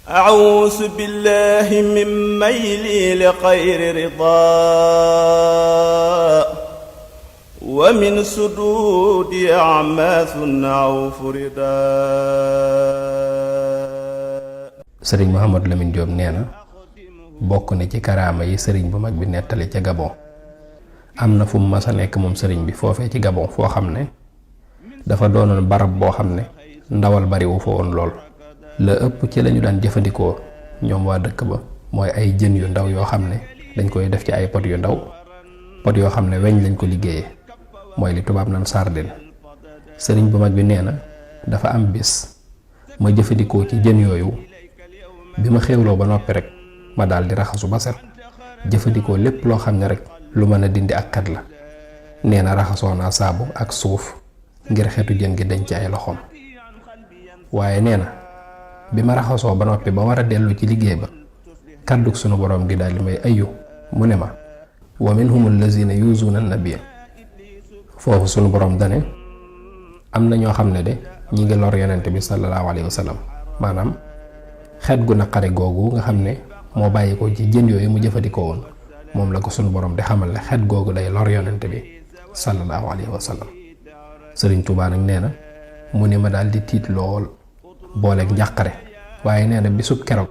أعوذ بالله من ميلي لغير رضا ومن سدود أعماث أو فردا. sëriñ Mouhamadou Lamine Diop nee na bokk na ci karaama yi sëriñ bu mag bi nettali ca Gabon. am na fu mu mas a nekk moom sëriñ bi foofee ci Gabon foo xam ne dafa doonoon barab boo xam ne ndawal bari wu fa woon lool. la ëpp ci lañu daan jëfandikoo ñoom waa dëkk ba mooy ay jën yu ndaw yoo xam ne dañ koy def ci ay pot yu ndaw, pot yoo xam ne weñ lañ ko liggéeyee, mooy li tubaab naan sardine. sëriñ bu mag bi nee na dafa am bis ma jëfandikoo ci jën yooyu, bi ma xéwloo ba noppi rek ma daal di raxasu ba set, jëfandikoo lépp loo xam ne rek lu mën a dindi ak xet la. nee na raxasoo naa saabu ak suuf ngir xetu jën gi dañ ci ay loxoom. waaye nee na bi ma raxasoo ba noppi ba war a dellu ci liggéey ba, kàddug sunu borom gi daal di may ayu mu ne ma wa minhumul lazina yuzuuna nabiyya. foofu sunu borom dane am na ñoo xam ne de ñi ngi lor yonent bi sallallahu alayhi wa sallam. maanaam xet gu naqari googu nga xam ne moo bàyyi ko ci jën yooyu mu jëfandikoo woon, moom la ko sunu borom di xamal ne xet googu day lor yonent bi sallallahu alayhi wa sallam. sëriñ Tuubaa nag nee na mu ne ma daal di tiit lool booleeg njàqare, waaye nee na bisub keroog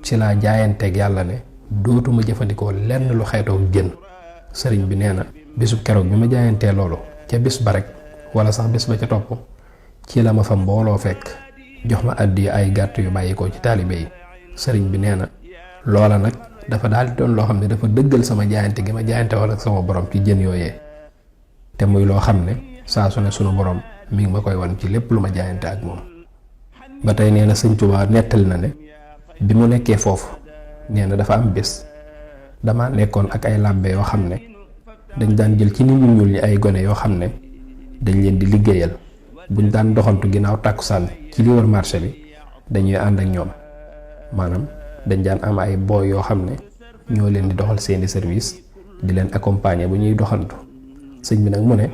ci laa jaayanteeg yàlla ne dootuma jëfandikoo lenn lu xeetoog jën. sëriñ bi nee na bisub keroog bi ma jaayantee loolu, ca bis ba rek wala sax bis ba ca topp, ci la ma fa mbooloo fekk jox ma addi ay gàtt yu bàyyikoo ci taalibe yi. sëriñ bi nee na loola nag dafa daal di doon loo xam ne dafa dëggal sama jaayante gi ma jaayante wala sama borom ci jën yooyee, te muy loo xam ne saa su ne sunu borom mi ngi ma koy wan ci lépp lu ma jaayante ak moom. ba tey nee na sëñ Tuubaa nettali na ne bi mu nekkee foofu, nee na dafa am bés dama nekkoon ak ay làbbe yoo xam ne dañ daan jël ci nit ñu ñuul ñi ay gone yoo xam ne dañ leen di liggéeyal. buñ daan doxantu ginnaaw tàkkusaan ci li wër marché bi dañuy ànd ak ñoom, maanaam dañ daan am ay booy yoo xam ne ñoo leen di doxal seeni service, di leen accompagner bu ñuy doxantu. sëñ bi nag mu ne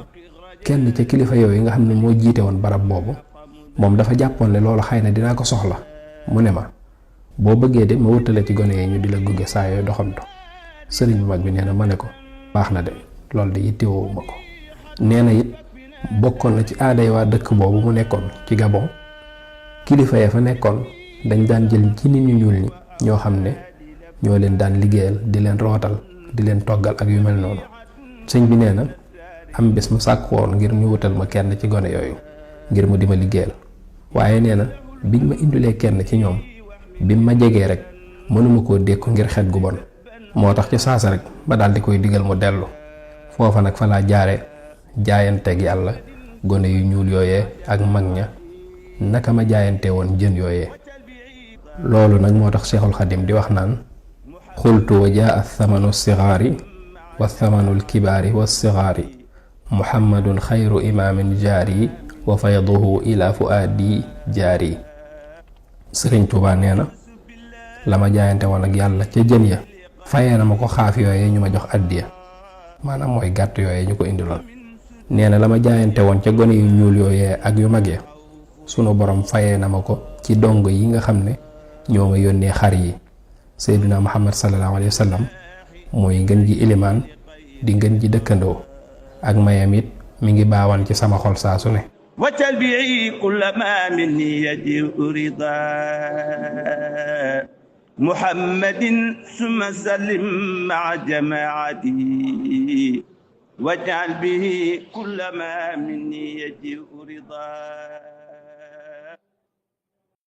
kenn ca kilifa yooyu nga xam ne moo jiite woon barab boobu, moom dafa jàppoon ne loolu xëy na dinaa ko soxla. mu ne ma boo bëggee de ma wutale ci gone yi ñu di la gunge saa yooyu doxantu. sëriñ bu mag bi nee na ma ne ko baax na de, loolu de yittewoo ma ko. nee na it bokkoon na ci aaday waa dëkk boobu mu nekkoon ci Gabon, kilifa ya fa nekkoon dañ daan jël ci nit ñu ñuul ñi ñoo xam ne ñoo leen daan liggéeyal, di leen rootal, di leen toggal ak yu mel noonu. sëñ bi nee na am bés mu sàkk woon ngir ñu wutal ma kenn ci gone yooyu ngir mu di ma liggéeyal, waaye nee na biñ ma indilee kenn ci ñoom, bi ma jegee rek mënuma koo dékku ngir xet gu bon, moo tax ci saasa rek ba daal di koy digal mu dellu. foofa nag fa laa jaare jaayanteeg yàlla gone yu ñuul yooyee ak mag ña naka ma jaayante woon jën yooyee. loolu nag moo tax Seexul Xadim di wax naan xultu wa jaa thamanu sigaari wa thamanul kibaari wa sigaari muhammadun xayru imaamin jaari wa fayduhu ila fuaadi jaari. sëriñ Tuubaa nee na la ma jaayante woon ak yàlla ca jën ya fayee na ma ko xaaf yooyee ñu ma jox addiya, maanaam mooy gàtt yooyee ñu ko indiloon. nee na la ma jaayante woon ca gone yu ñuul yooyee ak yu mag ya, sunu borom fayee na ma ko ci dongo yi nga xam ne ñoo ma yónnee xar yi. Seydina Muhammad sallallahu alayhi wa sallam mooy ngën ji ilimaan di ngën ji dëkkandoo, ak mayam it mi ngi baawaan ci sama xol saa su ne. وتلبعي كل ما مني يجيء رضا محمد ثم سلم مع جماعتي واجعل به كل ما مني يجيء رضا.